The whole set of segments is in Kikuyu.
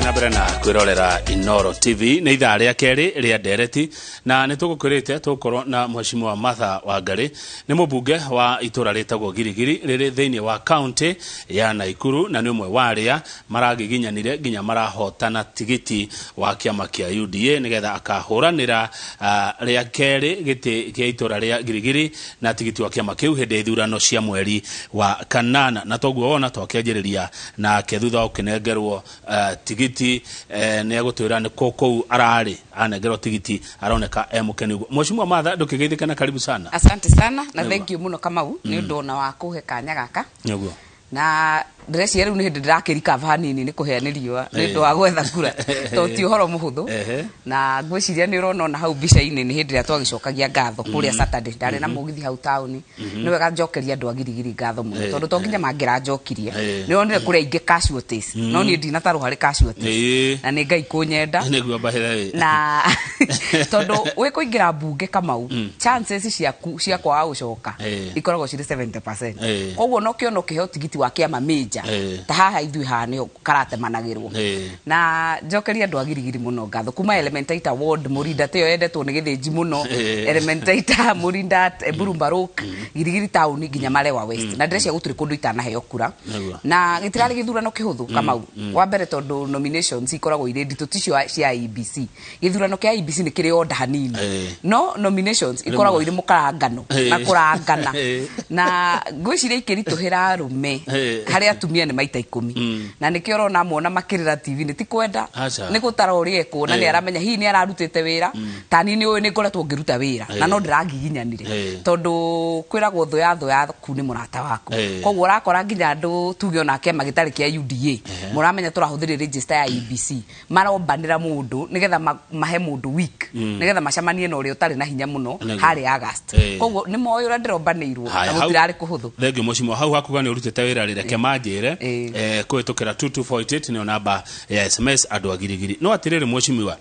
Ũgũthiĩ na mbere na kwĩrorera Inoro TV. Nĩ ithaa rĩa kerĩ rĩa ndereti na nĩ tũgũkwĩrĩte tũgũkorwo na Mheshimiwa Martha Wangari. Nĩ mũmbunge wa itũra rĩtagwo Girigiri rĩrĩ thĩinĩ wa kaunti ya Naikuru, na nĩ ũmwe wa arĩa maragiginyanire nginya marahotana tigiti wa kĩama kĩa UDA nĩgetha akahũranĩra rĩa kerĩ gĩtĩ kĩa itũra rĩa Girigiri na tigiti wa kĩama kĩu hĩndĩ ya ithurano cia mweri wa kanana. Na toguo wona twakĩanjĩrĩria nake thutha wa gũkĩnengerwo tigiti, nĩ egũtwĩra nĩ kũ kũu ararĩ anengerwo tigiti, aroneka e mũkenu ũguo. Mheshimiwa Martha, ndũkĩgeithĩke na karibu sana. Asante sana na thank you muno, Kamau, nĩ ũndũ ona wa kũhe kanya gaka. Na ndĩreciria rĩu nĩ hĩndĩ ndĩrakĩrikava hanini nĩ kũhĩa nĩ riũa nĩ ũndũ wa gwetha kura, tondũ ti ũhoro mũhũthũ. Na ngwĩciria nĩ ũrona ona hau mbica-inĩ nĩ hĩndĩ ĩrĩa twagĩcokagia ngatho kũrĩa Saturday, ndarĩ na mũgithi hau taũni. Nĩ wega njokeria andũ a Girigiri ngatho mũno, tondũ to nginya mangĩranjokirie. Nĩ onire kũrĩ aingĩ casualties, no niĩ ndinatarwo harĩ casualties. Na nĩ Ngai kũnyenda. Nĩguo by the way. Na tondũ wĩ kũingĩra mbunge, Kamau, chances ciaku cia kwaga gũcoka ikoragwo cirĩ 70%. Koguo no kĩona ũkĩheo tigiti wa kĩama major ta haha ithuĩ haha nĩho karatemanagĩrwo. Na njokeria andũ a Girigiri mũno ngatho kuma Elementaita ward, Mũrinda tĩyo yendetwo nĩ Gĩthĩnji mũno. Elementaita, Mũrinda, Burumbaruk, Girigiri town nginya Marewa West, na ndĩreciria gũtirĩ kũndũ itanaheo kura. Na gĩtirarĩ gĩthurano kĩhũthũ, Kamau. Wa mbere tondũ nominations ikoragwo irĩ nditũ, ticio cia IEBC. Gĩthurano kĩa IEBC nĩ kĩrĩ order hanini, no nominations ikoragwo irĩ mũkarangano na kũrangana. Na ngwĩciria ikĩritũhĩra arũme harĩ atumia nĩ maita 10, na nĩkĩo ũrona mona makĩrĩra TV nĩ ti kwenda. Aca. Nĩ gũtara ũrĩa ekwo na nĩ aramenya hihi nĩ ararutĩte wĩra. Ta niĩ nĩ ũĩ nĩ ngoretwo ngĩruta wĩra na no ndĩragiginyanire, tondũ kwĩragwo thũ ya thũ yaku nĩ mũrata waku. Koguo ũrakora nginya andũ tuge ona kĩama gĩtarĩ kĩa UDA mũramenya tũrahũthĩrire register ya IEBC, marombanĩra mũndũ nĩgetha mahe mũndũ week nĩgetha macemanie na ũrĩa ũtarĩ na hinya mũno harĩa August. Koguo nĩ moĩ ũrĩa ndĩrombanĩirwo Haya, na gũtirarĩ kũhũthũ. Thengiũ, mheshimiwa. Hau hakuga nĩ ũrutĩte wĩra rĩ, reke manjĩre kũhĩtũkĩra 22488, nĩyo namba ya SMS, andũ a Girigiri. No atĩrĩrĩ, mheshimiwa,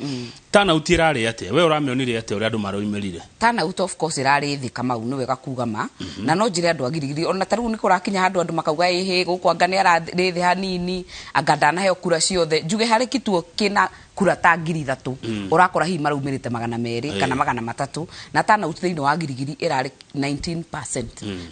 turnout ĩrarĩ atĩa? We ũramĩonire atĩa ũrĩa andũ maroimĩrire? Turnout of course ĩrarĩ thĩ, Kamau, nĩ wega kuga ma. Na no njĩre andũ a Girigiri ona ta rĩu nĩ kũrakinya handũ andũ makauga ĩhĩ gũkũ anga nĩ ararĩ thĩ hanini, anga ndanaheo kura ciothe. Njuge harĩ kituo kĩna kura ta 3000, ũrakora hihi maraumĩrĩte 200 kana 300, na turnout thĩinĩ wa Girigiri ĩrarĩ 19%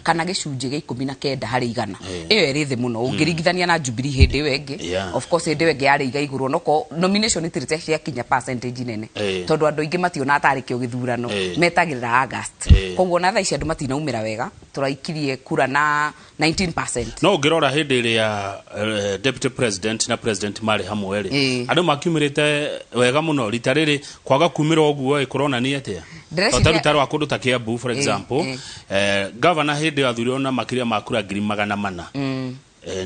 kana gĩcunjĩ gĩa 19 harĩ igana. Ĩyo ĩrĩ thĩ mũno ũngĩringithania na Jubilee hĩndĩ ĩyo ĩngĩ. Of course hĩndĩ ĩyo ĩngĩ yarĩ iga igũrũ, noko nomination itirĩ ciakinya percentage nene, tondũ andũ aingĩ mationaga tarĩ kĩo gĩthurano, metagĩrĩra August. Koguo na thaa ici andũ matinaumĩra wega, tũraikirie kura na 19%. No ũngĩrora hĩndĩ ĩrĩa deputy president na president marĩ hamwe rĩ, andũ makiumĩrĩte wega mũno. Rita rĩrĩ kwaga kumĩra ũguo ĩ kũronania atĩa? Ta ruta rwa kũndũ ta Kiambu, for example, governor hĩndĩ ĩyo athurirwo na makĩria ma kura 400,000.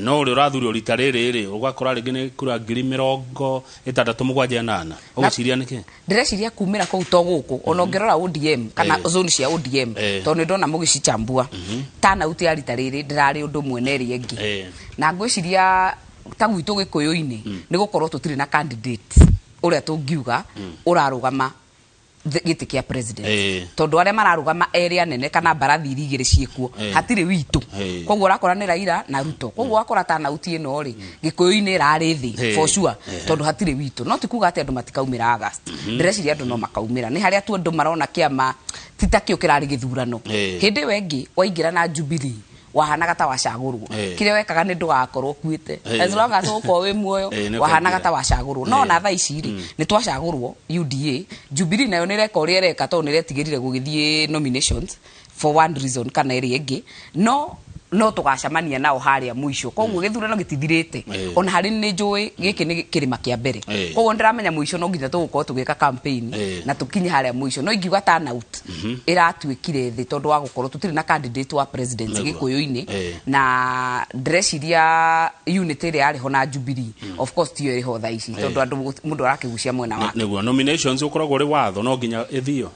No ũrĩa ũrathurirwo rita rĩrĩ rĩ, ũgakora rĩngĩ nĩ kura 67,800. Ũgwĩciria nĩkĩ? Ndĩreciria kumĩra kũu to gũkũ, ona ũngĩrora ODM kana zone cia ODM, tondũ nĩ ndona mũgĩcichambua, turnout ya rita rĩrĩ ndĩrarĩ ũndũ ũmwe na ĩrĩa ĩngĩ. Na ngwĩciria ta gwitũ Gĩkũyũ-inĩ nĩ gũkorwo tũtirĩ na candidate ũrĩa tũngiuga ũrarũgama gĩtĩ kĩa president, tondũ arĩa mararũgama erĩ anene kana mbarathi iria igĩrĩ ciĩkuo, hatirĩ witũ. Koguo ũrakora nĩ Raila na Ruto. Koguo wakora turnout ĩno rĩ, Gĩkũyũ-inĩ ĩrarĩ thĩ for sure, tondũ hatirĩ witũ. No ti kuga atĩ andũ matikaumĩra August. Ndĩreciria andũ no makaumĩra, nĩ harĩa tu andũ marona kĩama ti ta kĩo kĩrarĩ gĩthurano. Hĩndĩ ĩyo ĩngĩ waingĩra na Jubilee wahanaga ta wacagũrwo. Kĩrĩa wekaga nĩ ndũgakorwo ũkuĩte, as long as ũgũkorwo wĩ muoyo, Nĩ wahanaga ũkaingĩra. ta wacagũrwo. No ona thaa ici rĩ, nĩ twacagũrwo UDA, Jubilee nayo nĩ ĩreka ũrĩa ĩreka tondũ nĩ ĩretigĩrire gũgĩthiĩ nominations for one reason kana ĩrĩa ĩngĩ, no tũgacemania nao harĩa mũico. Koguo gĩthurano gĩtithirĩte. Ona harĩ nĩ njũĩ gĩkĩ nĩ kĩrĩma kĩa mbere. Koguo ndĩramenya mũico no nginya tũgũkorwo tũgĩka campaign na tũkinye harĩa mũico. No ingiuga turnout ĩratuĩkire thĩ tondũ wa gũkorwo tũtirĩ na candidate wa president Gĩkũyũ-inĩ. Na ndĩreciria unity ĩrĩa yarĩ ho na Jubilee of course tiyo ĩrĩ ho thaa ici, tondũ andũ mũndũ arakĩgucia mwena wake. Nĩguo nominations ũkoragwo ũrĩ watho no nginya ĩthio?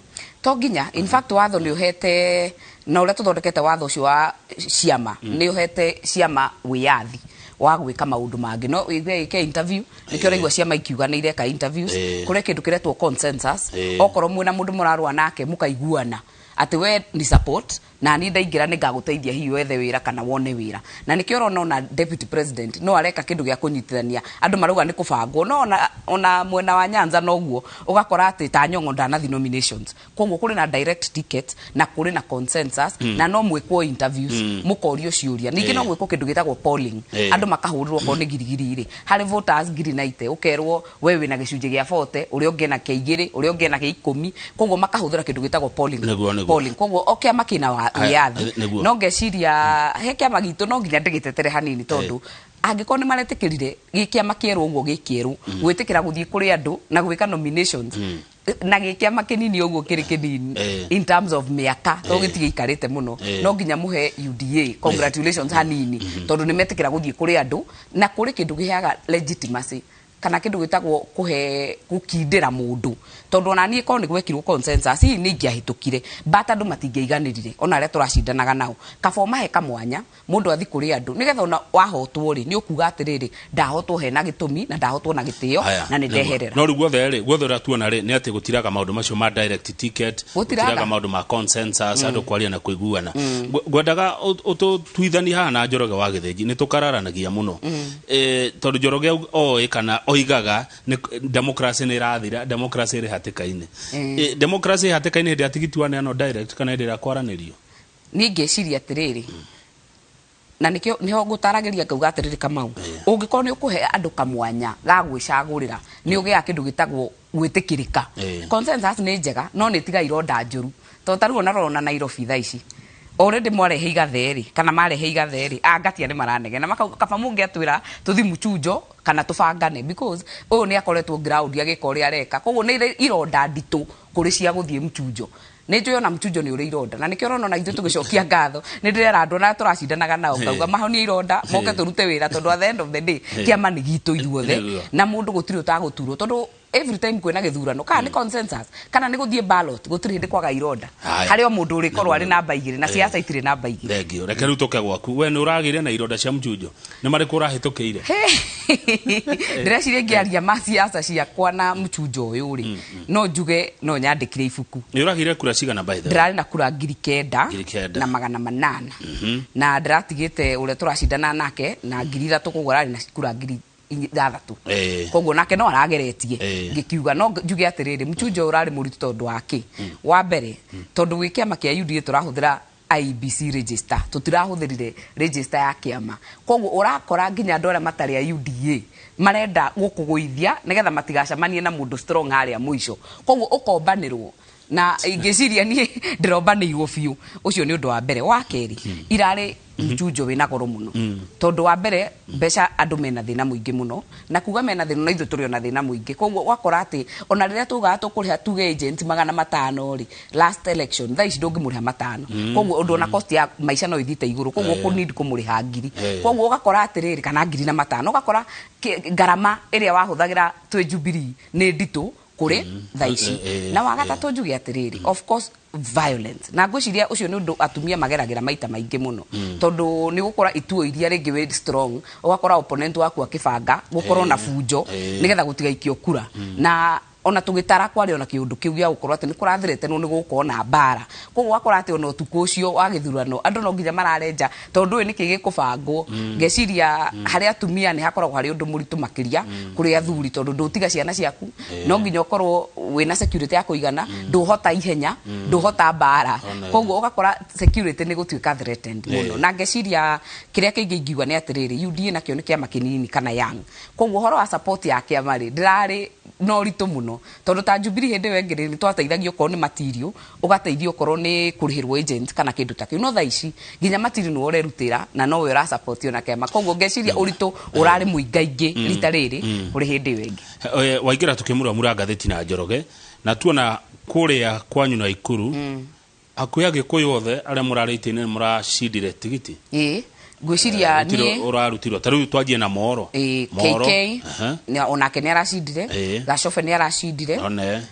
To nginya. In fact watho nĩ ũhete, na ũrĩa tũthondekete watho ũcio wa ciama nĩ ũhete ciama wĩyathi wa gwĩka maũndũ mangĩ. No ũigue ĩke interview, nĩkĩo ũraigua ciama ikiuga nĩ ireka interviews. Kũrĩ kĩndũ kĩretwo consensus. Okorwo mwĩna mũndũ mũrarũa nake, mũkaiguana atĩ we ni support Na niĩ ndaingĩra nĩ ngagũteithia hihi wethe wĩra kana wone wĩra. Na nĩkĩo ũrona ona deputy president no areka kĩndũ gĩa kũnyitithania andũ, marauga nĩ kũbangwo, no ona mwena wa Nyanza noguo ũgakora atĩ ta Nyong'o ndanathi nominations. Koguo kũrĩ na direct ticket na kũrĩ na consensus, na no mwĩkwo interviews, mũkorio ciũria. Ningĩ no gwĩkwo kĩndũ gĩtagwo polling, andũ makahũrĩrwo okorwo nĩ Girigiri rĩ, harĩ voters 90,000, ũkerwo we wĩna gĩcunjĩ gĩa 40, ũrĩa ũngĩ ena kĩa 2, ũrĩa ũngĩ ena kĩa 10. Koguo makahũthĩra kĩndũ gĩtagwo polling. Nĩguo, nĩguo. Polling. Koguo o kĩama kĩna wĩyathi. No ngeciria he kĩama gitũ no nginya ndĩgĩtetere hanini, tondũ angĩkorwo nĩ maretĩkĩrire gĩ kĩama kĩerũ ũguo, gĩ kĩerũ gwĩtĩkĩra gũthiĩ kũrĩ andũ na gwĩka nominations na gĩ kĩama kĩnini ũguo, kĩrĩ kĩnini in terms of mĩaka, to gĩtigĩikarĩte mũno, no nginya mũhe UDA congratulations hanini, tondũ nĩ metĩkĩra gũthiĩ kũrĩ andũ na kũrĩ kĩndũ kĩheaga legitimacy kana kĩndũ gĩtagwo kũhe gũkindĩra mũndũ. Tondũ ona niĩ korwo nĩ gwekirwo consensus, hihi nĩ ingĩahĩtũkire, but andũ matingĩaiganĩrire, ona arĩa tũracindanaga nao. Kaba ũmahe kamwanya mũndũ athi kũrĩ andũ, nĩgetha ona wahotwo rĩ, nĩ ũkuga atĩrĩrĩ, ndahotwo hena gĩtũmi na ndahotwo na gĩtĩo na nĩ ndeherera. No rĩu guothe rĩ, guothe ũrĩa tuona rĩ, nĩ atĩ gũtiraga maũndũ macio ma direct ticket. Gũtiraga. Gũtiraga maũndũ ma consensus, andũ kwaria na kũiguana. Ngwendaga ũtũtuithanie haha na Njoroge wa Gĩthĩnji. Nĩ tũkararanagia mũno, tondũ Njoroge oĩ kana oigaga nĩ democracy nĩ ĩrathira, democracy ĩrĩ hatĩka-inĩ. Democracy ĩ hatĩka-inĩ hĩndĩ ya tigiti waneanwo direct kana hĩndĩ ĩrĩa kwaranĩrio? Niĩ ngĩciria atĩrĩrĩ, na nĩkĩo nĩho ngũtaragĩria ngauga atĩrĩrĩ, Kamau, ũngĩkorwo nĩ ũkũhe andũ kamwanya ga gwĩcagũrĩra, nĩ ũgĩaga kĩndũ gĩtagwo gwĩtĩkĩrĩka. Consensus nĩ njega, no nĩ tiga ironda njũru, tondũ ta rĩu ona rona Nairobi thaa ici already mwarehe igathe rĩ, kana marehe igathe rĩ, angatia nĩ maranegena, makauga kaba mũngĩatwĩra tũthi mchunjo kana tũbangane, because ũyũ nĩ akoretwo ground agĩka ũrĩa areka. Koguo nĩ irĩ ironda nditũ kũrĩ cia gũthiĩ mchunjo. Nĩ njũĩ ona mchunjo nĩ ũrĩ ironda, na nĩkĩo ũrona ona ithuĩ tũgĩcokia ngatho, nĩ ndĩrera andũ ona tũracindanaga nao, ngauga mahonie ironda, moke tũrute wĩra, tondũ at the end of the day kĩama nĩ gitũ ithuothe. Na mũndũ gũtirĩ ũtagũturwo, tondũ every time kwĩna gĩthurano, kana nĩ consensus kana nĩ gũthiĩ ballot, gũtirĩ hĩndĩ kwaga ironda. Harĩ o mũndũ ũrĩkorwo arĩ namba 2, na siasa itirĩ namba 2. Thengio. Reke rĩu tũke gwaku. We nĩ ũragĩire na ironda cia mchunjo? Nĩ marĩkũ ũrahĩtũkĩire? Ndĩreciria ngĩaria ma siasa ciakwa na mchunjo ũyũ rĩ, no njuge no nyandĩkire ibuku. Nĩ ũragĩire kura cigana, by the way? Ndĩrarĩ na kura 9,000 9,000 na 800, na ndĩratigĩte ũrĩa tũracindana nake na 3,000, koguo ararĩ na kura 6,000. Koguo nake no arageretie. Ngĩkiuga no njuge atĩrĩrĩ, mchunjo ũrarĩ mũritũ tondũ wa kĩ? Wa mbere, tondũ gwĩ kĩama kĩa UDA tũrahũthĩra IEBC register, tũtirahũthĩrire register ya kĩama. Koguo ũrakora nginya andũ arĩa matarĩ a UDA marenda gũkũgũithia nĩgetha matigacemanie na mũndũ strong harĩa mũico. Koguo ũkombanĩrwo, na ingĩciria niĩ ndĩrombanĩirwo biũ. Ũcio nĩ ũndũ wa mbere. Wa kerĩ, irarĩ mchunjo wĩna goro mũno, tondũ wa mbere mbeca, andũ mena thĩna mũingĩ mũno, na kuga mena thĩna na ithuĩ tũrĩ ona thĩna mũingĩ. Koguo ũgakora atĩ ona rĩrĩa tugaga tũkũrĩha tuge agent 500 rĩ, last election, thaa ici ndũngĩmũrĩha 500. Koguo ũndũ ona cost ya maica no ithiĩte igũrũ, koguo kũ need kũmũrĩha ngiri. Koguo ũgakora atĩrĩrĩ, kana 1,500, ũgakora ngarama ĩrĩa wahũthagĩra twĩ Jubilee nĩ nditũ kũrĩ thaa ici. Na wa gatatũ njuge atĩrĩrĩ, of course violence, na ngwĩciria ũcio nĩ ũndũ atumia mageragĩra maita maingĩ mũno, tondũ nĩ gũkora ituo iria rĩngĩ wĩ strong, ũgakora opponent waku akĩbanga gũkorwo na bunjo nĩgetha gũtigaikio kura. Na ona tũgĩtara kwarĩ ona kĩũndũ kĩu gĩa gũkorwo atĩ nĩ kũrathĩrĩtenwo nĩ gũkorwo na mbara. Koguo ũgakora atĩ ona ũtukũ ũcio wa gĩthurano andũ no nginya mararenja, tondũ ũyũ nĩkĩ gĩkũbangwo. Ngeciria harĩ atumia nĩ hakoragwo harĩ ũndũ mũritũ makĩria kũrĩ athuri, tondũ ndũtiga ciana ciaku, no nginya ũkorwo wĩna security ya kũigana, ndũhota ihenya, ndũhota mbara. Koguo ũgakora security nĩ gũtuĩka threatened mũno. Na ngeciria kĩrĩa kĩngĩ ingiuga nĩ atĩrĩrĩ, UDA nakĩo nĩ kĩama kĩnini kana young, koguo ũhoro wa support ya kĩama rĩ, ndĩrarĩ na ũritũ mũno, tondũ ta Jubilee hĩndĩ ĩyo ĩngĩ rĩ, nĩ twateithagio okorwo nĩ material, ũgateithio okorwo nĩ kũrĩhĩrwo agent kana kĩndũ ta kĩu, no thaa ici nginya material nĩwe ũrerutĩra na nowe ũrasupportio na kĩama. Koguo ngeciria ũritũ ũrarĩ mũingaingĩ rita rĩrĩ kũrĩ hĩndĩ ĩyo ĩngĩ. Waingĩra tukĩmuramura ngathĩti na Njoroge, na tuona kũrĩa kwanyu na Ikuru hakuhĩ Agĩkũyũ othe arĩa mũrarĩ itĩ-inĩ nĩ mũracindire tigiti. Ĩĩ, ngwĩciria Gũtirĩ niĩ ũrarutirwo. Ta rĩu twanjie na Moro. Moro. KK onake nĩ aracindire. Gacobe nĩ aracindire. One.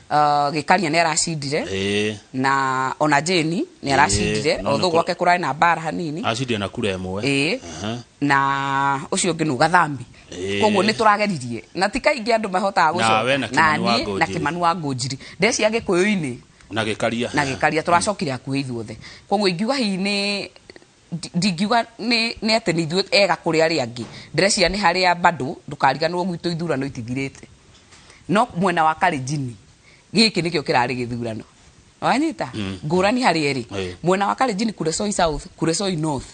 Gĩkaria nĩ aracindire. Na ona Jane nĩ aracindire. No although nĩ gwake kũrarĩ na mbara hanini. Acindire na kura 1. Na ũcio ũngĩ nũ? Gathambi. Koguo nĩ tũrageririe, na ti kaingĩ andũ mahotaga Nawe gũcoka. na Kimani wa Niĩ na Ngũnjiri. Kimani wa Ngũnjiri, ndecia Gĩkũyũ-inĩ. Na Gĩkaria. Na Gĩkaria tũracokire hakuhĩ ithuothe. Koguo ingiuga hihi nĩ ndingiuga nĩ atĩ nĩ ithuĩ ega kũrĩ arĩa angĩ. Ndĩreciria nĩ harĩa bado ndũkariganĩrwo gwitũ ithurano itithirĩte. No mwena wa Kalenjin gĩkĩ nĩkĩo kĩrarĩ gĩthurano. Wanyita? Ngũrani harĩ erĩ. Mwena wa Kalenjin Kuresoi South, Kuresoi North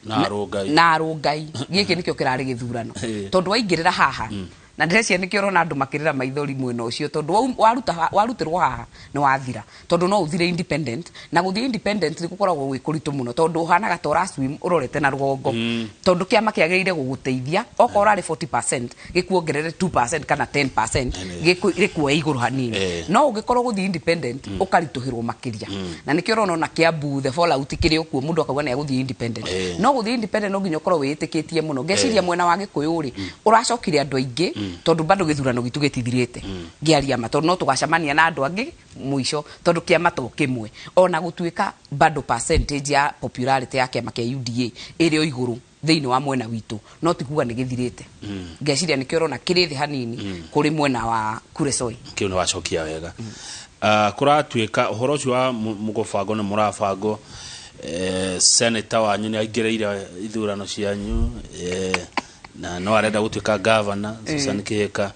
na Rongai. Na Rongai gĩkĩ nĩkĩo kĩrarĩ gĩthurano. Tondũ waingĩrĩra haha na ndĩreciria nĩkĩo ũrona andũ makĩrĩra maithori mwena ũcio tondũ warutĩrwo haha nĩ wathira. Tondũ no ũthire independent na gũthiĩ independent nĩ gũkoragwo gwĩ kũritũ mũno tondũ ũhanaga ta ũraswim ũrorete na rũgongo. Tondũ kĩama kĩagĩrĩire gũgũteithia okorwo ũrarĩ 40% gĩkuongerere 2% kana 10% gĩkuoe igũrũ hanini. No ũngĩkorwo gũthiĩ independent ũkaritũhĩrwo makĩria. Na nĩkĩo ũrona ona Kiambu the fallout kĩrĩ o kuo mũndũ akauga nĩ egũthiĩ independent. No gũthiĩ independent no nginya ũkorwo wĩĩtĩkĩtie mũno. Ngeciria mwena wa Gĩkũyũ rĩ ũracokire andũ aingĩ tondũ bado gĩthurano gitũ gĩtithirĩte. Ngĩaria ma tondũ no tũgacemania na andũ angĩ mũico tondũ kĩama to kĩmwe. Ona gũtuĩka bado percentage ya popularity ya kĩama kĩa UDA ĩrĩ o igũrũ thĩinĩ wa mwena witũ no ti kuga nĩ gĩthirĩte. Ngeciria nĩkĩo ũrona kĩrĩ thĩ hanini kũrĩ mwena wa Kuresoi. Kĩu nĩ wacokia wega. Kũratuĩka ũhoro ũcio wa mũgũbango na mũrabango senator wanyu nĩ aingĩrĩire ithurano cianyu na no arenda gũtuĩka governor Susan Kihika.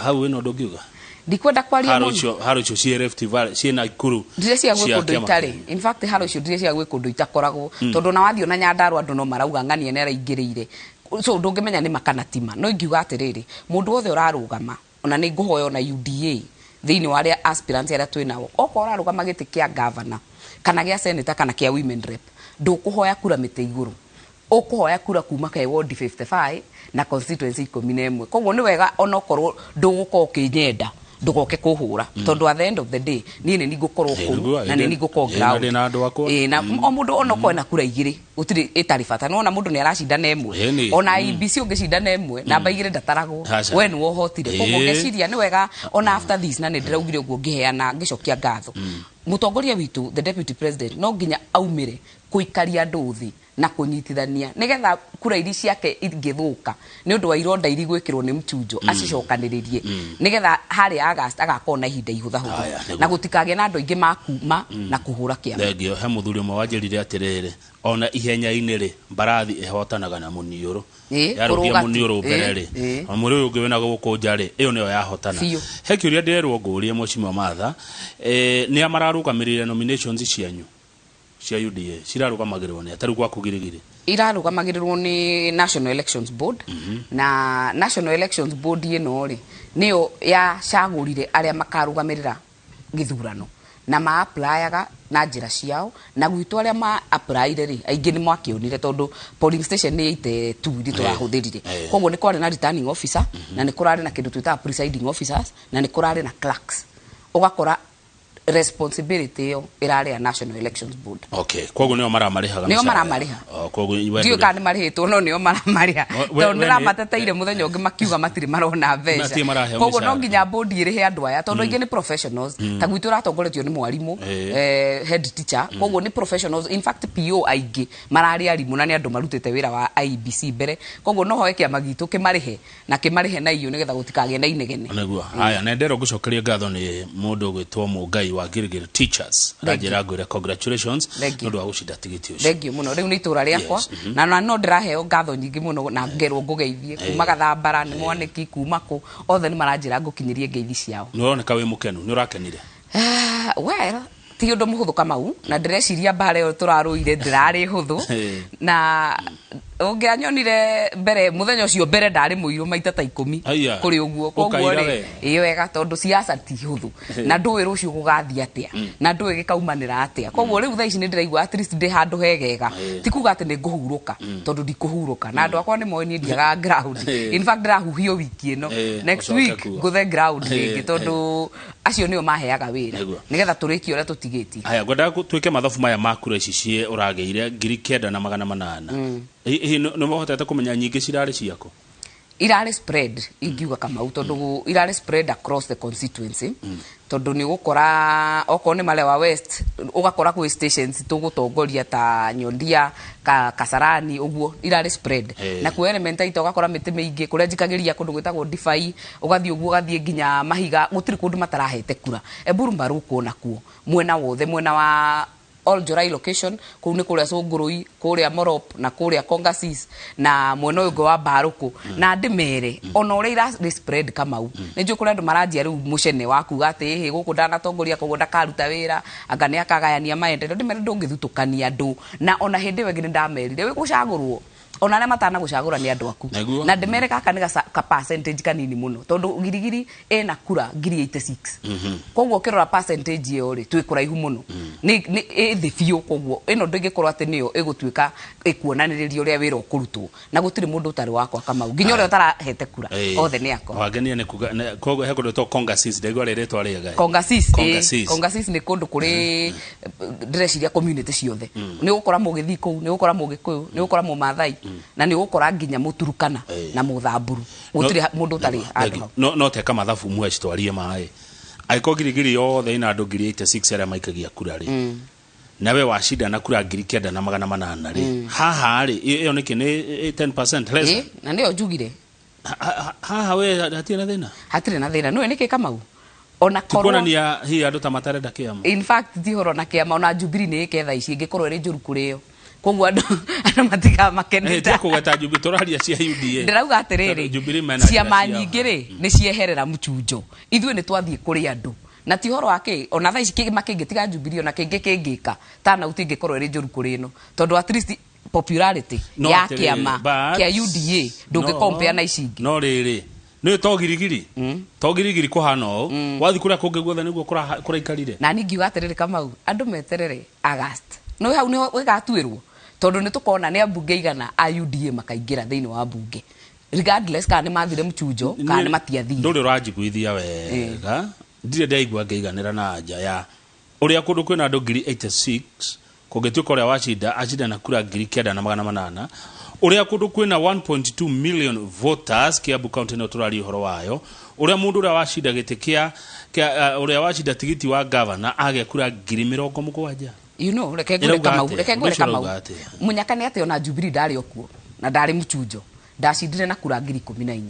Hau wĩna ũndũ ũngiuga? Ndikwenda kwaria mũno. Haro icio ciĩ Rift Valley, ciĩ Nakuru. Ndireciria gwĩ kũndũ itarĩ. In fact haro icio ndireciria gwĩ kũndũ itakoragwo. Tondũ na wathiĩ ona Nyandarua andũ no marauga ng'ania nĩ araingĩrĩire. So ndũngĩmenya nĩ makana tima. No ingiuga atĩrĩrĩ, mũndũ wothe ũrarũgama ona nĩ ngũhoya ona UDA thĩinĩ wa arĩa aspirants arĩa twĩ nao, okorwo ũrarũgama gĩtĩ kĩa governor kana gĩa senator kana kĩa women rep, ndũkũhoya kura mĩtĩ igũrũ. Ũkũhoya kura kuma ke ward 55 na constituency 11. Koguo nĩ wega onokorwo ndũgũkorwo ũkĩnyenda ndũgoke kũhũra tondũ at the end of the day niĩ nĩ ngũkorwo kũu na nĩ ngũkorwo ground na o mũndũ onokorwo na kura igĩrĩ gũtirĩ ĩtarĩ bata. Nĩwona mũndũ nĩ aracindana ĩmwe ona IEBC ũngĩcindana ĩmwe namba igĩrĩ ndataragwo we nĩwe ũhotire. Koguo ngeciria nĩ wega ona after this na nĩ ndĩraugire ũguo ngĩheana ngĩcokia ngatho mũtongoria witũ the deputy president no nginya aumĩre kũikaria andũ thĩ na kũnyitithania nĩgetha kura iria ciake ingĩthũka nĩ ũndũ wa ironda iria igwĩkĩrwo nĩ mchunjo acicokanĩrĩrie nĩgetha harĩa August agakorwo na ihinda ihũthahũthũ na gũtikagĩe na andũ aingĩ makuma na kũhũra kĩama. Thengio. He mũthuri ũmwe wanjĩrire atĩrĩrĩ, ona ihenya-inĩ rĩ mbarathi ĩhotanaga na mũniũrũ. Yarũgia mũniũrũ mbere rĩ mũrĩ ũyũ ũngĩ wĩna gũkũ nja rĩ ĩyo nĩyo yahotana. He kĩũria ndĩrerwo ngũrie Mheshimiwa Martha, nĩa mararũgamĩrĩire nominations cianyu cia UDA cirarũgamagĩrĩrwo nĩ atarĩ gwaku Girigiri? Irarũgamagĩrĩrwo nĩ National Elections Board. Na National Elections Board ĩno rĩ nĩyo yacagũrire arĩa makarũgamĩrĩra gĩthurano na ma-applyaga na njĩra ciao na gwitũ arĩa ma-applyire rĩ aingĩ nĩ mwakĩonire tondũ polling station nĩ 82 iria tũrahũthĩrire. Koguo nĩ kwarĩ na returning officer na nĩ kũrarĩ na kĩndũ twĩtaga presiding officers na nĩ kũrarĩ na clerks. Ũgakora responsibility ĩyo ĩrarĩ ya National Elections Board. Okay, koguo nĩo maramarĩhaga. Nĩo maramarĩha. Koguo ndiũĩ kana nĩ marĩhĩtwo no nĩo maramarĩha. Tondũ ndĩramateteire mũthenya ũngĩ makiuga matirĩ marona mbeca. Koguo no nginya board ĩrĩhe andũ aya tondũ aingĩ nĩ professionals. Ta gwitũ ũratongoretio nĩ mwarimũ, head teacher. Koguo nĩ professionals. In fact PO aingĩ mararĩ arimũ na nĩ andũ marutĩte wĩra wa IEBC mbere. Koguo no hoe kĩama gitũ kĩmarĩhe na kĩmarĩhe na iyo nĩgetha gũtikagĩe na inegene. Nĩguo. Haya, na ndero ngũcokeria ngatho nĩ mũndũ ũgwĩtwo Mũngai wa Girigiri Teachers. Aranjĩra ngwĩre congratulations nĩ ũndũ wa gũcinda tigiti ũcio. Thank you mũno. Rĩu nĩ itũra rĩakwa na no ndĩraheo ngatho nyingĩ mũno na ngerwo ngũgeithie kuma Gathambara nĩ mwanĩki kuma kũ othe nĩ maranjĩra ngũkinyĩrie ngeithi ciao. Nĩ ũroneka wĩ mũkenu, nĩ ũrakenire? Well, ti ũndũ mũhũthũ Kamau na ndĩreciria mbara ĩyo tũrarũire ndĩrarĩ hũthũ na ũngĩanyonire mbere mũthenya ũcio mbere ndarĩ mũirũ maita ta 10 kũrĩ ũguo. Koguo rĩ ĩ wega tondũ siasa ti hũthũ na ndũĩ rũciũ gũgathiĩ atĩa na ndũĩ gĩkaumanĩra atĩa. Koguo rĩu thaa ici nĩ ndĩraigua at least ndĩ handũ hegega. Ti kuga atĩ nĩ ngũhurũka tondũ ndikũhurũka na andũ akwa nĩ moĩ niĩ ndiagaga ground. In fact ndĩrahuhio wiki ĩno next week ngũthe ground rĩngĩ tondũ acio nĩo maheaga wĩra nĩgetha tũrĩkie ũrĩa tũtigĩtie. Haya, ngwendaga twĩke mathabu maya ma kura ici ciĩ ũragĩire 9,800. Hihi nĩ mũhotete kũmenya nyingĩ cirarĩ ciaku? Irarĩ spread ingiuga Kamau tondũ irarĩ spread across the constituency. Tondu ni gukora okorwo ni Malewa West ugakora kwi stations tugutongoria ta Nyondia ka Kasarani uguo irari spread. Na ku Elementaita ugakora miti miingi kuria njikagiria kundu gwitagwo Ndibei ugathii uguo ugathii nginya Mahiga gutiri kundu matarahete kura. Eburu Mbaruku nakuo mwena wothe mwena wa All Jorai location kuu ni kuria Cungurui kuria Morop na kuria Kongasis na mwena uyu wa Baruku. Na ndimere ona uria ira spread Kamau. Ni njui kuria andu maranjia riu mucene wa kuga ati hi guku ndanatongoria koguo ndakaruta wira anga ni akagayania maendeleo. Ndimere ndungithutukania andu na ona hindi wengi ndamerire wi gucagurwo ona aria matana gucagura ni andu aku. Na ndimere gaka ni ka percentage kanini muno tondu Girigiri ena kura 86. Koguo ukirora percentage iyo ri twi kuraihu muno. Ni thi biu koguo ino ndingikorwo ati niyo igutuika ikuonaniriria uria wira ukurutwo na gutiri mundu utari wakwa Kamau nginya uria utarahete kura othe ni akwa. Wangenia ni kuga koguo he kundu to Kongasis ndaigua riritwa riega. Kongasis Kongasis ni kundu kuri ndireciria community ciothe. Ni ugukora mugithi kuu, ni ugukora mugikuyu, ni ugukora mumathai na ni ugukora nginya muturukana na muthamburu. Gutiri mundu utari andu. No teka mathabu mwe citwarie mai aiko Girigiri yothe ina andu 86 aria maikagia kura ri. Nawe wacinda na kura 9800 ri. Haha ri iyo niki ni 10% less. Na niyo njugire haha we hatirĩ na thina. Hatirĩ na thina niwe niki Kamau ona korwo kuonania hi andu ta matarenda kiama. In fact ti horo na kiama ona Jubilee ni iketha ici ingikorwo iri njuru kuri yo koguo andu matiga makenete. Ti kugweta Jubilee turaria cia UDA. Ndirauga atiriri ciama nyingi ri ni cieherera muchunjo ithuĩ ni twathie kuri andu na ti horo wake ona thaa ici kĩama kĩngĩ tiga Jubilee ona kĩngĩ kĩngĩka tana utingĩkorwo ĩrĩ njũru kũrĩ ĩno tondu at least popularity ya kĩama kĩa UDA ndũngĩ compare na ici ingĩ. No rĩrĩ nĩ to Girigiri to Girigiri kũhana ũũ wathi kũrĩa kũngĩ guothe nĩguo kũraikarire. Na niĩ ngiuga atĩrĩrĩ Kamau andũ meterere August no hau nĩho ĩgatuĩrwo tondu nĩ tũkona nĩ ambunge igana a UDA makaingĩra thĩinĩ wa mbunge regardless kana nĩ mathire mchunjo kana nĩ matiathire. Ndũrĩ ũranjiguithia wega ndirĩ ndaigua ngĩiganĩra na anja ya ũrĩa kũndũ kwĩna andũ 86 kũngĩtuĩka ũrĩa wacinda acinda na kura 9800 ũrĩa kũndũ kwĩna 1.2 million voters Kiambu County no tũraria ũhoro wayo ũrĩa mũndũ ũrĩa wacinda gĩtĩ kĩa ũrĩa wacinda tigiti wa governor agĩa kura 70. You know reke ngure Kamau reke ngure Kamau munyaka ni ati ona Jubilee ndari okuo na ndari mchunjo ndacindire na kura 14,000.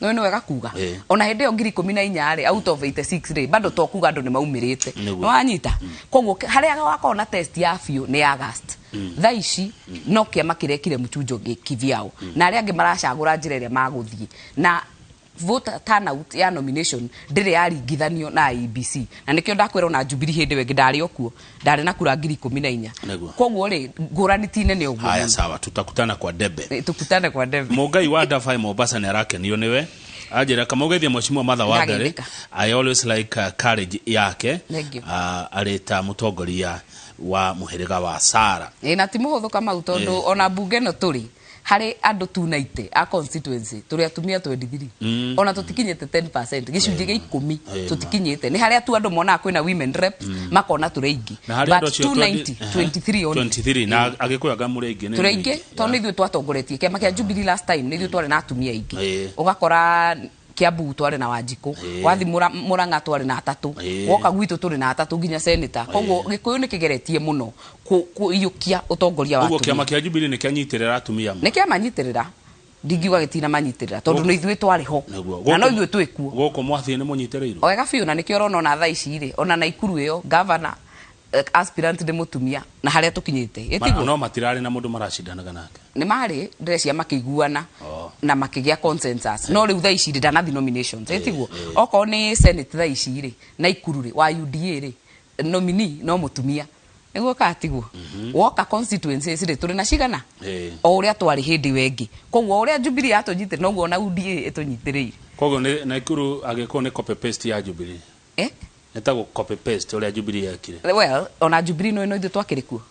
No ni wega kuga ona hindi yo 14,000 ri out of 86 ri bado to kuga andu ni maumirite no wanyita. Koguo haria wakorwo na test ya biũ ni August. Thaa ici no kiama kirekire mchunjo kivyao na aria angi maracagura njira iria maguthie na vote turnout ya nomination ndire yaringithanio na IEBC na nikio ndakwira ona Jubilee hindi wengi ndari okuo ndari na kura 14,000. Koguo ri ngurani ti nene uguo. Haya sawa tutakutana kwa debe. Tukutane kwa debe. Mugai wa Dafai Mombasa ni arakenio niwe anjira Kamau mheshimiwa Martha Wangari I always like courage yake ari ta mutongoria wa muhiriga wa Sara. Na ti muhuthu Kamau tondu ona bunge no turi hari andu 290 a constituency turi atumia 23 ona tutikinyite 10% gicunjĩ gĩa 10 tutikinyite ni haria tu andu monaga kwina women reps makona turi aingi but 290 23 only 23 na agikuyu anga muri aingi turi aingi tondu ithuĩ twatongoretie kiama kia Jubilee last time ni ithuĩ twarĩ na atumia aingi ugakora Kiambu twari na Wanjiku wathi Murang'a twari na atatu woka gwitũ turi na atatu nginya senator. Koguo Gikuyu ni kigeretie muno kuiyukia utongoria wa atumia. Koguo kiama kia Jubilee ni kianyitirira atumia ni kiamanyitirira ndingiuga gitina manyitirira tondu ni ithuĩ twari ho na no ithuĩ twĩ kuo guku mwathie ni munyitiriirwo wega biũ na nikio urona ona thaa ici ri ona Naikuru iyo governor aspirant ndi mutumia na haria tukinyite itiguo no matirari na mundu maracindanaga nake ni mari ndirecia makiguana na makigia consensus no riu thaa ici ri ndanathi nominations itiguo okorwo ni senate thaa ici ri Naikuru ri wa UDA ri nominee no mutumia niguo katiguo woka constituencies ri turi na cigana o uria twari hindi wengi koguo uria Jubilee yatunyitire noguo na UDA itunyitiriire koguo ni Naikuru agikuo ni copy paste ya Jubilee netagwo copy paste uria Jubilee yakire. Well ona Jubilee no ithuĩ twakĩrĩ kuo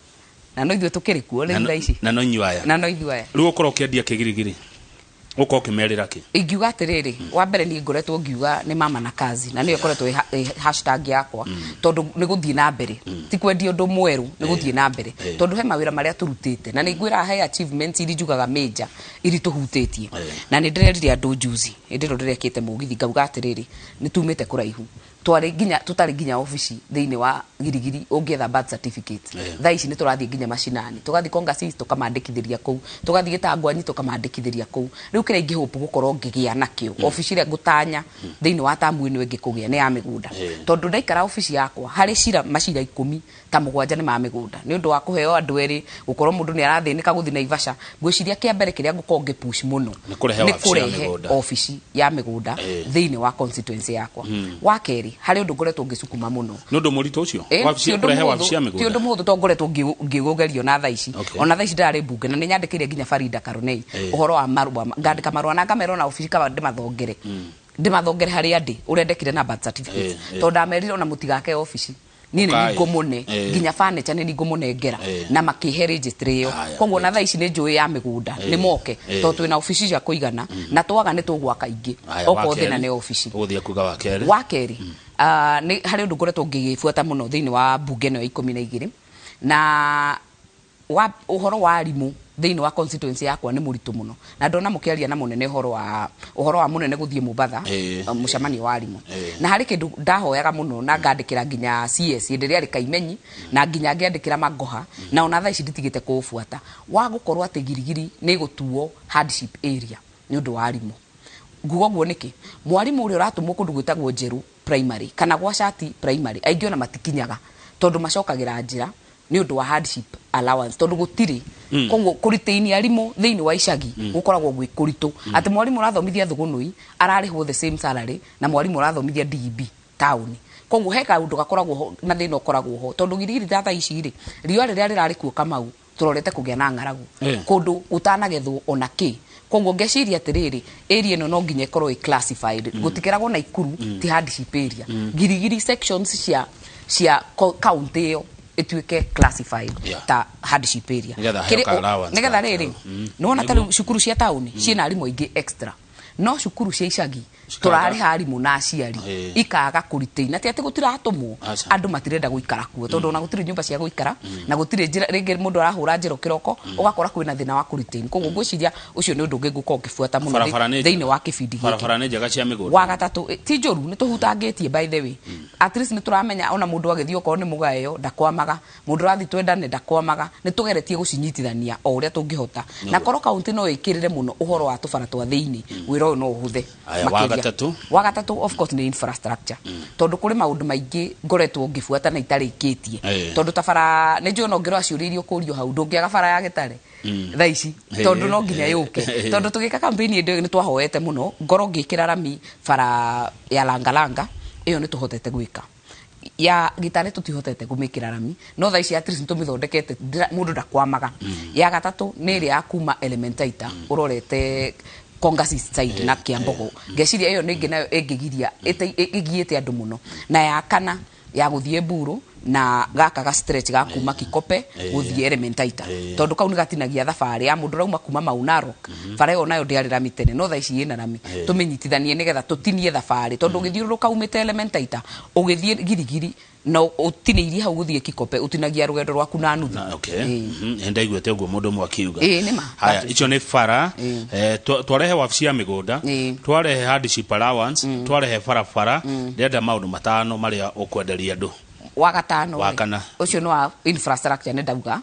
na no ithuĩ tũkĩrĩ kuo rĩu thaa ici na no inyuĩ aya na no ithuĩ aya rĩu ũkorwo ũkĩendia kĩgirigiri uko ukimerira ki ingiuga atiriri wa mbere ni ngoretwo ngiuga ni mama na kazi na niyo ikoretwo hashtag yakwa tondu ni guthie na mbere ti kwendia undu mweru ni guthie na mbere tondu he mawira maria turutite na ni ngwira he achievements iri njugaga major iri tuhutitie na ni ndirerire andu juzi ndiro ndirekite mugithi ngauga atiriri ni tumite kuraihu Twarĩ nginya tũtarĩ nginya obici thĩinĩ wa Girigiri ũngĩetha birth certificate. Thaa ici nĩ tũrathiĩ nginya macinani, tũgathiĩ Kongasis tũkamandĩkithĩria kũu, tũgathiĩ Gĩtangwanyi tũkamandĩkithĩria kũu. Rĩu kĩrĩa ingĩhope gũkorwo ngĩgĩa nakĩo, obici ĩrĩa ngũtanya thĩinĩ wa tamu ĩno ĩngĩ kũgĩa nĩ ya mĩgũnda, tondũ ndaikara obici yakwa harĩ cira macira 10 ta 7 nĩ ma mĩgũnda, nĩ ũndũ wa kũheo andũ erĩ, gũkorwo mũndũ nĩ arathĩnĩka gũthiĩ Naivasha. Ngwĩciria kĩa mbere kĩrĩa ngũkorwo ngĩpush mũno Nĩ kũrehe nĩ wabici ya kũrehe mĩgũnda. obici ya mĩgũnda thĩinĩ wa constituency yakwa. Wa kerĩ, harĩ ũndũ ngoretwo ngĩcukuma mũno. Nĩ ũndũ mũritũ ũcio? Ti ũndũ Kũrehe mũhũthũ, wabici ya ti mĩgũnda? ũndũ mũhũthũ tondũ ngoretwo ngĩũgerio na thaa ici. Ona thaa ici ndarĩ mbunge na nĩ nyandĩkĩire nginya Farida Karunei ũhoro wa marũa, ngandĩka marũa na ngamera ona obici kaba ndĩmathongere. Ndĩmathongere harĩa ndĩ, ũrĩa ndekire na birth certificate. Tondũ ndamerire ona mũtigake obici. Niĩ nĩ Ũkai. ngũmũne, nginya furniture nĩ ngũmũnengera na makĩhe registry ĩyo. Koguo na thaa ici nĩ njũĩ ya mĩgũnda, nĩ moke, tondũ twĩna obici cia kũigana, na twaga nĩ tũgwaka ingĩ. Okorwo Wa thĩna kerĩ. nĩ obici. Ũgũthiĩ kuga wa kerĩ. Wa kerĩ, nĩ harĩ ũndũ ngoretwo ngĩgĩbuata mũno thĩinĩ wa mbunge ĩno ya 12, na ũhoro wa arimũ thĩinĩ wa constituency yakwa nĩ mũritũ mũno, na ndona mũkĩaria na mũnene ũhoro wa mũnene gũthiĩ Mombatha, mũcemanio wa arimũ. Na harĩ kĩndũ ndahoyaga mũno na ngandĩkĩra nginya CS hĩndĩ ĩrĩa arĩ Kaimenyi, na nginya ngĩandĩkĩra Magoha, na ona thaa ici nditigĩte kũũbuata, wa gũkorwo atĩ Girigiri nĩ ĩgũtuo hardship area nĩ ũndũ wa arimũ. Nguga ũguo nĩkĩ? Mwarimũ ũrĩa ũratũmwo kũndũ gwĩtagwo Njerũ primary kana gwa Shati primary, aingĩ ona matikinyaga tondũ macokagĩra njĩra nĩ ũndũ wa hardship allowance, tondũ gũtirĩ. Koguo kũritaini arimũ thĩinĩ wa icagi gũkoragwo gwĩ kũritũ. Atĩ mwarimũ ũrathomithia Thũgũnũi ararĩhwo the same salary na mwarimũ ũrathomithia DEB taũni. Koguo he kaũndũ gakoragwo ho na thĩna ũkoragwo ho, tondũ Girigiri ta thaa ici rĩ, riũa rĩrĩa rĩrarĩ kuo Kamau tũrorete kũgĩa na ng'aragu kũndũ gũtanagethwo ona kĩ. Koguo ngeciria atĩrĩrĩ, area ĩno no nginya ĩkorwo ĩ classified. Gũtikeragwo Naikuru ti hardship area. Girigiri sections cia county ĩyo ĩtuĩke classified ta hardship area. Nĩgetha heo Kĩrĩ ka allowance nĩgetha ka rĩrĩ, kĩo. Nĩwona ta rĩu cukuru cia taũni ciĩna arimũ aingĩ extra, no cukuru cia icagi Cikaga. tũrarĩha arimũ na aciari ikaga kũretain. Na ti atĩ gũtiratũmwo, andũ matirenda gũikara kuo tondũ ona gũtirĩ nyũmba cia gũikara, na gũtirĩ njĩra rĩngĩ mũndũ arahũra njĩra kĩroko ũgakora kwĩna thĩna wa kũretain. Koguo ngwĩciria ũcio nĩ ũndũ ũngĩ ngũkorwo ngĩbuata mũno Barabara nĩ thĩinĩ wa kĩbindi gĩkĩ. Barabara nĩ njega cia mĩgũnda. Wa gatatũ, ti njũru, nĩ tũhutangĩtie by the way. At least nĩ tũramenya ona mũndũ agĩthiĩ okorwo nĩ mũgayo ndakwamaga, mũndũ ũrathiĩ twendane ndakwamaga, nĩ tũgeretie gũcinyitithania o ũrĩa tũngĩhota. Na korwo kaunti no ĩkĩrĩre mũno ũhoro wa tũbara twa thĩinĩ, wĩra ũyũ no ũhũthe. Aya, wa Makĩria. gatatũ? Wa gatatũ of course nĩ infrastructure. Tondũ kũrĩ maũndũ maingĩ ngoretwo ngĩbuata na itarĩkĩtie. Tondũ ta bara nĩ njũĩ no ngĩrora ciũria iria ũkũrio hau, ndũngĩaga bara ya Gĩtare thaa ici, tondũ no nginya yũke. Tondũ tũgĩka campaign ĩndĩ nĩ twahoete mũno, ngorwo ngĩkĩra rami bara ya Langalanga, ĩyo nĩ tũhotete gwĩka. Ya Gĩtare tũtihotete kũmĩkĩra rami, no thaa ici at least nĩtũmĩthondekete, mũndũ ndakwamaga. Ya gatatũ nĩ ĩrĩa ya kuma Elementaita, ũrorete Kongasis side na Kiambogo. Ngeciria ĩyo nĩ ĩngĩ nayo ĩngĩgiria, ĩgiĩte andũ mũno. Na ya kana ya gũthiĩ Mburu na gaka ga stretch ga kuma Kikope gũthiĩ Elementaita. Tondũ kau nĩ gatinagia thabarĩ ya mũndũ ũrauma kuma Mau Narok. Bara ĩyo nayo ndĩarĩ rami tene, no thaa ici ĩna rami. Tũmĩnyitithanie nĩgetha tũtinie thabarĩ. Tondũ ũgĩthiũrũrũka umĩte Elementaita, ũgĩthiĩ Girigiri, na ũtinĩirie hau gũthiĩ Kikope, ũtinagia rũgendo rwaku na nuthu. Na, okay. Nĩ ndaiguĩte ũguo mũndũ ũmwe akiuga. Nĩ ma. Haya, That is icio nĩ bara. Twarehe wabici ya mĩgũnda, twarehe hardship allowance, twarehe barabara. Ndĩrenda maũndũ 5 marĩa ũkwenderia andũ. Wa gatano Wa rĩ, kana. ũcio nĩ wa infrastructure nĩ ndauga.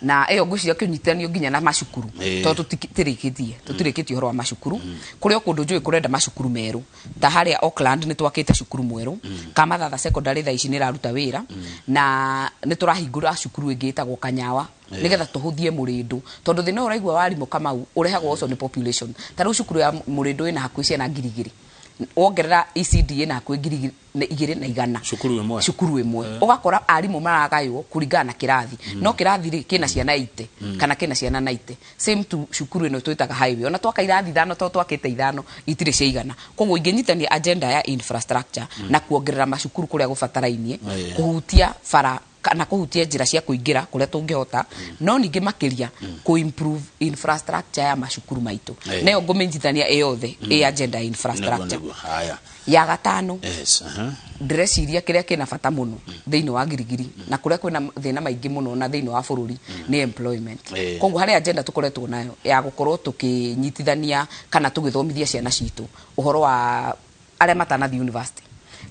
Na ĩyo ngwĩciria kĩnyitithanio nginya na macukuru. Tondũ tũtirĩkĩtie ũhoro wa macukuru. Kũrĩ o kũndũ njũĩ kũrenda macukuru merũ. Ta harĩa Auckland nĩ twakĩte cukuru mwerũ. Kamathatha secondary thaa ici nĩ ĩraruta wĩra. Na nĩ tũrahingũra cukuru ĩngĩ ĩtagwo Kanyawa. Nĩgetha tũhũthie mũrĩndũ. Tondũ thĩna ũyũ ũraigua wa arimũ Kamau ũrehagwo ũcio nĩ population. Ta rĩu cukuru ya mũrĩndũ ĩna hakuhĩ ciana ngiri igĩrĩ. Wongerera ECD ĩna hakuhĩ ngiri igĩrĩ na igana. Cukuru ĩmwe. Cukuru ĩmwe. Ũgakora arimũ maragaywo kũringana na kĩrathi. No kĩrathi rĩ, kĩna ciana 80, kana kĩna ciana 90. Same to cukuru ĩno twĩtaga highway. Ona twaka irathi 5, to twakĩte 5, itirĩ cia igana. Koguo ingĩnyitania agenda ya infrastructure na kuongerera macukuru kũrĩa gũbatarainie, kũhutia bara kana kũhutia njĩra cia kũingĩra kũrĩa tũngĩhota, no ningĩ makĩria kũ improve infrastructure ya macukuru maitũ. Nayo ngũmĩnyitithania ĩ yothe ĩ agenda ya infrastructure. Nĩguo, nĩguo. Haya. Ya gatano, Yes, aha. ndĩreciria kĩrĩa kĩna bata mũno thĩinĩ wa Girigiri na kũrĩa kwĩna thĩna maingĩ mũno na thĩinĩ wa bũrũri nĩ employment. Koguo harĩ agenda tũkoretwo nayo ya gũkorwo tũkĩnyitithania kana tũgĩthomithia ciana citũ ũhoro wa arĩa matanathiĩ university.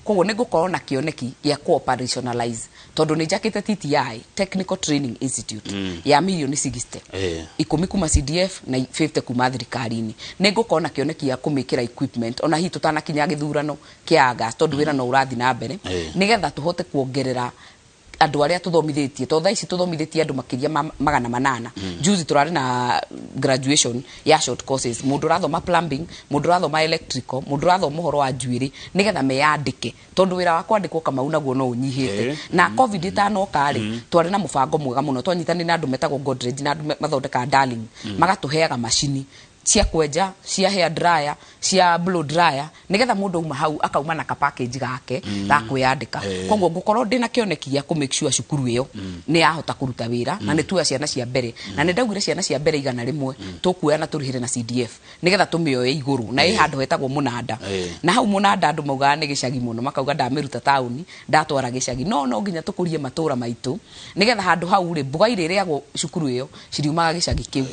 Koguo nĩ ngũkorwo na kĩoneki gĩa ku operationalize, tondũ nĩ njakĩte TTI, Technical Training Institute, ya mirioni 60, 10 kuma CDF na 50 kuma thirikari-inĩ. Nĩ ngũkorwo na kĩoneki gĩa kũmĩkĩra equipment ona hihi tũtanakinya gĩthurano kĩa August, tondũ wĩra no ũrathiĩ na mbere, nĩgetha tũhote kuongerera andũ arĩa tũthomithĩtie, tondũ thaa ici tũthomithĩtie andũ makĩria ma 800. Juzi tũrarĩ na graduation ya short courses, mũndũ ũrathoma plumbing, mũndũ ũrathoma electrical, mũndũ ũrathoma ũhoro wa njuĩrĩ, nĩgetha meyandĩke, tondũ wĩra wa kwandĩkwo Kamau naguo no ũnyihĩte. Na COVID ĩtanoka rĩ, twarĩ na mũbango mwega mũno, twanyitanĩire na andũ metagwo Godrej na andũ mathondekaga Darling, magatũheaga macini cia kwenja, cia hair dryer, cia blow dryer, nigetha mundu auma hau akauma na ka package gake ga kwiyandika. Koguo ngukorwo ndina kioneki gĩa ku make sure cukuru iyo ni yahota kuruta wira, na nĩ tuoya ciana cia mbere, na nĩ ndaugire ciana cia mbere 100 tũkuoya na tũrĩhĩre na CDF nigetha tũmĩoye igũrũ, na ĩ handũ hetagwo Mũnanda. Na hau Mũnanda andũ maugaga nĩ gĩcagi mũno, makauga ndamĩruta taũni ndatwara gĩcagi, no nginya tũkũrie matũra maitũ nigetha handũ hau rĩ, mboga iria irĩagwo cukuru ĩyo ciriumaga gĩcagi kĩu,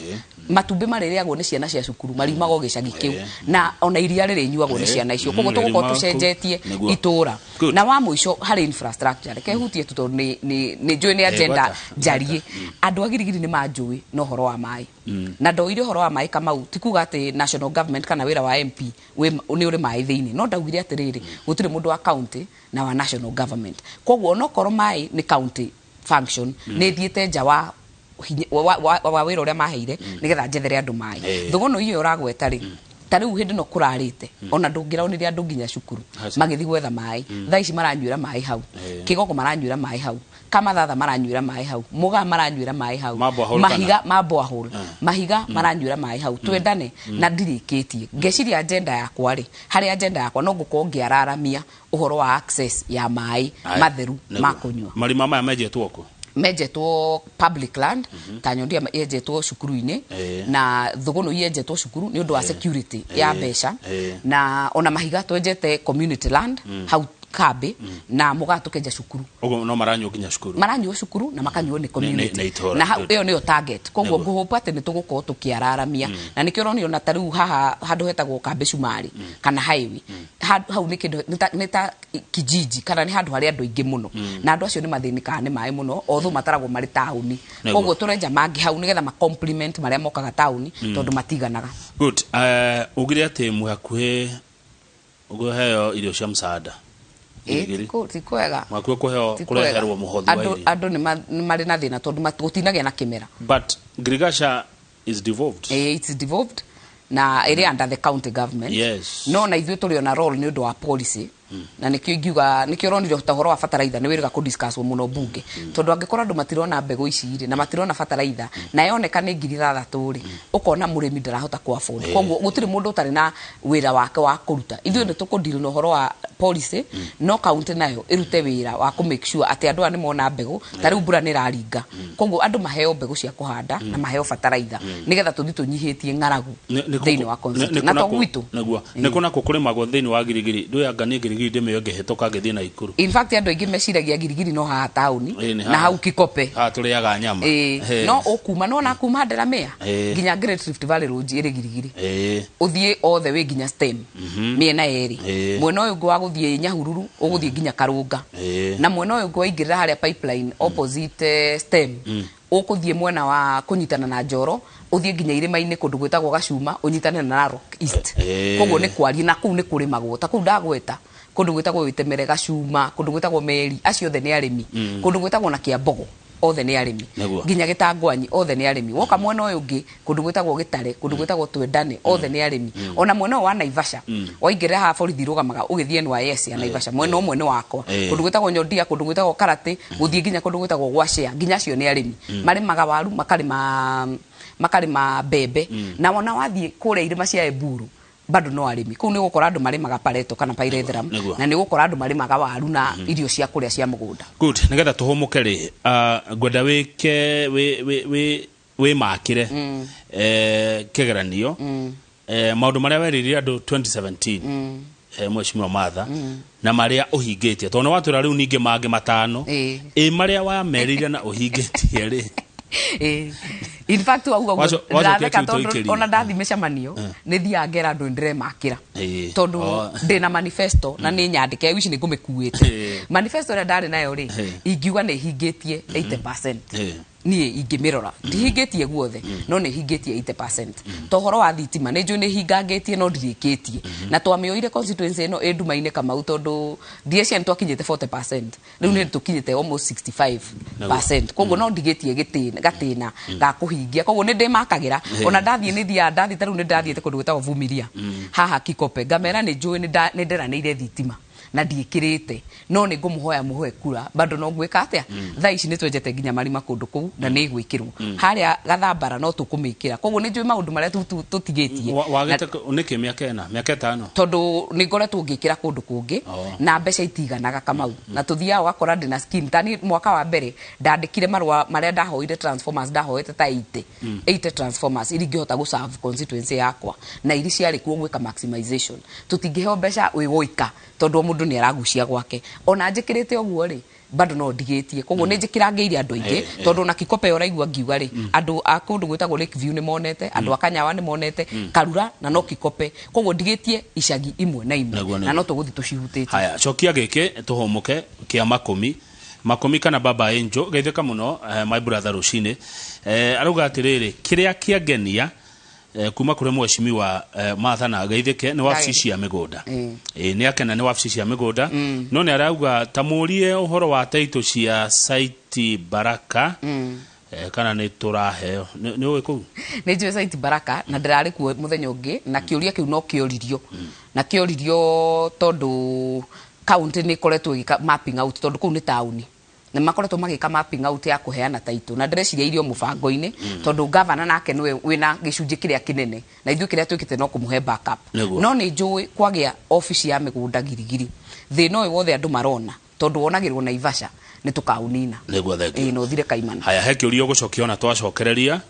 matumbĩ marĩrĩagwo nĩ ciana cia cukuru mariumaga o gĩcagi kĩu, na ona iria rĩrĩnyuagwo nĩ ciana icio. Koguo tũgũkorwo Rĩriumaga kũu. tũcenjetie Nĩguo. itũra. Good. Na wa mũico harĩ infrastructure, reke hutie tu tondũ nĩ njũĩ nĩ agenda Gwata. njarie. Andũ a Girigiri nĩ manjũĩ na ũhoro wa maĩ, na ndoire ũhoro wa maĩ Kamau, ti kuga atĩ national government kana wĩra wa MP nĩ ũrĩ maĩ thĩinĩ, no ndaugire atĩrĩrĩ, gũtirĩ mũndũ wa county na wa national government, koguo onokorwo maĩ nĩ county function, nĩ thiĩte nja wa hinya, wa wĩra ũrĩa maheire nĩgetha njethere andũ maĩ. Thũgũnũ iyo ũragweta rĩ, ta rĩu hĩndĩ ĩno kũrarĩte, ona ndũngĩraonire andũ nginya cukuru magĩthiĩ gwetha maĩ. Thaa ici maranyuĩra maĩ hau, Kĩgogo maranyuĩra maĩ hau, Kamathatha maranyuĩra maĩ hau, Mũgaa maranyuĩra maĩ hau, Ma borehole kana? Mahiga ma borehole, Mahiga maranyuĩra maĩ hau. Twendane na ndirĩkĩtie, ngeciria agenda yakwa rĩ, harĩ agenda yakwa no ngũkorwo ngĩararamia ũhoro wa access ya maĩ matheru ma kũnyua. Marima maya menjetwo kũ? Menjetwo public land, ta nyondia yenjetwo cukuru-inĩ, na thũgũnũ yenjetwo cukuru nĩ ũndũ wa security ya mbeca, na ona Mahiga twenjete community land hau kambi, na Mũgaa tũkenja cukuru. Ũguo no maranyua nginya cukuru? Maranyuo cukuru na makanyuo nĩ community. Nĩ itũra. Na hau ĩyo nĩyo target. Koguo Nĩguo. ngũhũpa atĩ nĩ tũgũkorwo tũkĩararamia, na nĩkĩo ũronire ona ta rĩu haha handũ hetagwo Kambi Cumari kana highway, hau nĩ kĩndũ nĩ ta kijiji kana nĩ handũ harĩa andũ aingĩ mũno, na andũ acio nĩ mathĩnĩkaga nĩ maĩ mũno, although mataragwo marĩ taũni. Koguo tũrenja mangĩ hau nĩgetha ma complement marĩa mokaga taũni, tondũ matiganaga. Good. Ugire atĩ mwĩ hakuhĩ ũkũheo irio cia msaada. Girigiri. Ti kwega. Mwakuo kũheo Ti kwega. kũreherwo mũhothi wa Andũ irio. andũ nĩ marĩ na thĩna tondũ gũtinagĩa na kĩmera. But Girigasha is devolved. It's devolved na ĩrĩ under the county government. No na ithuĩ tũrĩ ona role nĩ ũndũ wa policy. Na nĩkĩo ingiuga, nĩkĩo ũronire ta ũhoro wa bataraitha nĩ wĩrĩga kũ discuss mũno mbunge. Tondũ angĩkorwo andũ matirona mbegũ ici rĩ, na matirona bataraitha, na yoneka nĩ 6,000 rĩ, ũkona mũrĩmi ndarahota ku afford. Koguo gũtirĩ mũndũ ũtarĩ na wĩra wake wa kũruta. Ithuĩ nĩ tũkũ deal na ũhoro wa policy, no county nayo ĩrute wĩra wa kũ make sure atĩ andũ aya nĩ mona mbegũ. Ta rĩu mbura nĩ ĩraringa, koguo andũ maheo mbegũ cia kũhanda na maheo bataraitha, nĩgetha tũthiĩ tũnyihĩtie ng'aragu thĩinĩ wa constituency. Na to gwitũ. Nĩguo. Nĩ kũ nakũ kũrĩmagwo thĩinĩ wa Girigiri? Ndũĩ anga niĩ Girigiri ndĩmĩoĩ ngĩhĩtũka ngĩthiĩ Naikuru. In fact andũ aingĩ meciragia Girigiri no haha taũni, Ĩĩ, nĩ na haha. hau Kikope. Haha tũrĩaga nyama. No ũkuma, no na kuma Nderamea nginya Great Rift Valley Road ĩrĩ Girigiri. Ũthiĩ all the way nginya STEM mĩena yerĩ. Mwena ũyũ ũngĩ wa gũthiĩ Nyahururu ũgũthiĩ nginya Karũnga. Na mwena ũyũ ũngĩ waingĩrĩra harĩa pipeline opposite STEM, ũkũthiĩ mwena wa kũnyitana na Njoro, ũthiĩ nginya irĩma-inĩ kũndũ gwĩtagwo Gacuma, ũnyitane na Narok East. Koguo nĩ kwaria, na kũu nĩ kũrĩmagwo. Ta kũu ndagweta kũndũ gwĩtagwo Wĩtemere, Gacuma, kũndũ gwĩtagwo Meri, acio othe nĩ arĩmi. Kũndũ gwĩtagwo na Kĩambogo, othe nĩ arĩmi. Nginya Gĩtangwanyi, othe nĩ arĩmi. Woka mwena ũyũ ũngĩ, kũndũ gwĩtagwo Gĩtare, kũndũ gwĩtagwo Twendane, othe nĩ arĩmi. Ona mwena ũyũ wa Naivasha, waingĩrĩra haha borithi irũgamaga ũgĩthiĩ NYS ya Naivasha, mwena ũmwe nĩ wakwa. Kũndũ gwĩtagwo Nyondia, kũndũ gwĩtagwo Karate, gũthiĩ nginya kũndũ gwĩtagwo Gwacea, nginya acio nĩ arĩmi. Marĩmaga waru, makarĩma mbembe. Na wona wathiĩ kũrĩa irĩma cia Eburu, bado no arĩmi. Kũu nĩ ũgũkora andũ marĩmaga pareto kana pyrethrum, na nĩ ũgũkora andũ marĩmaga waru na irio cia kũrĩa cia mũgũnda. Good. Nĩgetha tũhũmũke rĩ, ngwenda wĩke, wĩmakĩre, kĩgeranio, maũndũ marĩa werĩire andũ 2017, Mheshimiwa Martha, na marĩa ũhingĩtie, tondũ nĩ watwĩra rĩu ningĩ mangĩ matano. Ĩ marĩa wamerĩire na ũhingĩtie rĩ? In fact wauga ũguo ndĩratheka tondũ ona ndathiĩ mĩcemanio nĩ thiaga ngera andũ nĩndĩremakĩra tondũ ndĩna manifesto na nĩ nyandĩke wici nĩ ngũmĩkuĩte. Manifesto ĩrĩa ndarĩ nayo rĩ, ingiuga nĩ hingĩtie 80%. Niĩ ingĩmĩrora ndihingĩtie guothe, no nĩ hingĩtie 80%. To ũhoro wa thitima nĩ njũĩ nĩ hingangĩtie no ndirĩkĩtie, na twamĩoire constituency ĩno ĩ nduma-inĩ Kamau, tondũ DSN twakinyĩte 40%, rĩu nĩ tũkinyĩte almost 65%, koguo no ndigĩtie gatĩna ga kũhingia, koguo nĩ ndĩmakagĩra. Ona ndathiĩ nĩ thiaga, ndathiĩ ta rĩu nĩ ndathiĩte kũndũ gwĩtagwo Vumilia haha Kikope, ngamera nĩ njũĩ nĩ nderanĩire thitima na ndiĩkĩrĩte, no nĩ ngũmũhoya mũhe kura bado no ngwĩka atĩa. Thaa ici nĩ twenjete nginya marima kũndũ kũu na nĩ ĩgwĩkĩrwo harĩa Gathambara, no tũkũmĩkĩra, koguo nĩ njũĩ maũndũ marĩa tũtigĩtie. Wagĩte nĩkĩ mĩaka 4, mĩaka 5? Tondũ nĩ ngoretwo ngĩkĩra kũndũ kũngĩ na mbeca itiganaga Kamau, na tũthiaga ũgakora ndĩna scheme ta niĩ mwaka wa mbere ndandĩkire marũa marĩa ndahoire transformers, ndahoete ta 80 80 transformers iria ingĩhota gũ serve constituency yakwa, na iria ciarĩ kuo gwĩka maximization. Tũtingĩheo mbeca wĩ woika tondũ o mũndũ nĩ aragucia gwake. Ona njĩkĩrĩte ũguo rĩ, bado no ndigĩtie, koguo nĩ njĩkĩrangĩire andũ aingĩ, tondũ ona Kikope ũraigua ngiuga rĩ, andũ a kũndũ gwĩtagwo Lake View nĩ monete, andũ a Kanyawa nĩ monete, Karura na no Kikope, koguo ndigĩtie icagi imwe na imwe na no tũgũthiĩ tũcihutĩtie. Haya, cokia gĩkĩ tũhũmũke kĩa makũmi makũmi kana Baba Angel geithĩka mũno, my brother rũcinĩ, arauga atĩrĩrĩ, kĩrĩa kĩangenia kuma kũrĩ mheshimiwa Martha na geithĩke nĩ wabici cia mĩgũnda. Nĩ akena nĩ wabici cia mĩgũnda, no nĩ arauga ta mũrie ũhoro wa taitũ cia site Baraka, kana nĩ tũraheo nĩ ũĩ kũu? Nĩ njũĩ site Baraka na ndĩrarĩ kuo mũthenya ũngĩ, na kĩũria kĩu no kĩoririo, na kĩoririo tondũ county nĩ ĩkoretwo ĩgĩka mapping out, tondũ kũu nĩ taũni nĩ makoretwo magĩka mapping out ya kũheana taitũ, na ndĩreciria irio mũbango-inĩ, tondũ gavana nake nĩwe wĩna gĩcunjĩ kĩrĩa kĩnene, na ithuĩ kĩrĩa twĩkĩte no kũmũhe backup. No nĩ njũĩ kwagĩa obici ya mĩgũnda Girigiri, thĩna ũyũ wothe andũ marona tondũ wonagĩrwo Naivasha nĩ tũkaũnina. Nĩguo, thank you. Ĩĩ, na ũthire kaimana. Haya, he kĩũria ũgũcokia ona twacokereria.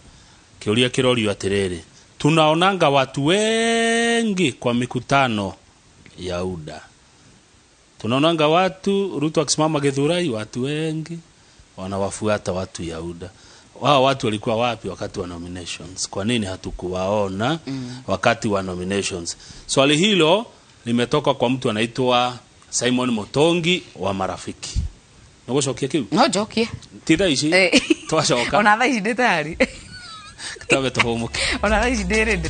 Kĩũria kĩrorio atĩrĩrĩ, tunaonanga watu wengi kwa mikutano ya UDA, tunaonanga watu Ruto akisimama Githurai, watu wengi wanawafuata watu ya UDA. Wao watu walikuwa wapi wakati wa nominations? Kwa nini hatukuwaona wakati wa nominations? Swali hilo limetoka kwa mtu anaitwa Simon Motongi wa Marafiki. Nĩgũcokia kĩu? No njokie. Ti thaa ici. Twacoka. Ona thaa ici ndĩ tayari. Tabe tũhũmũke. Ona thaa ici ndĩ ready.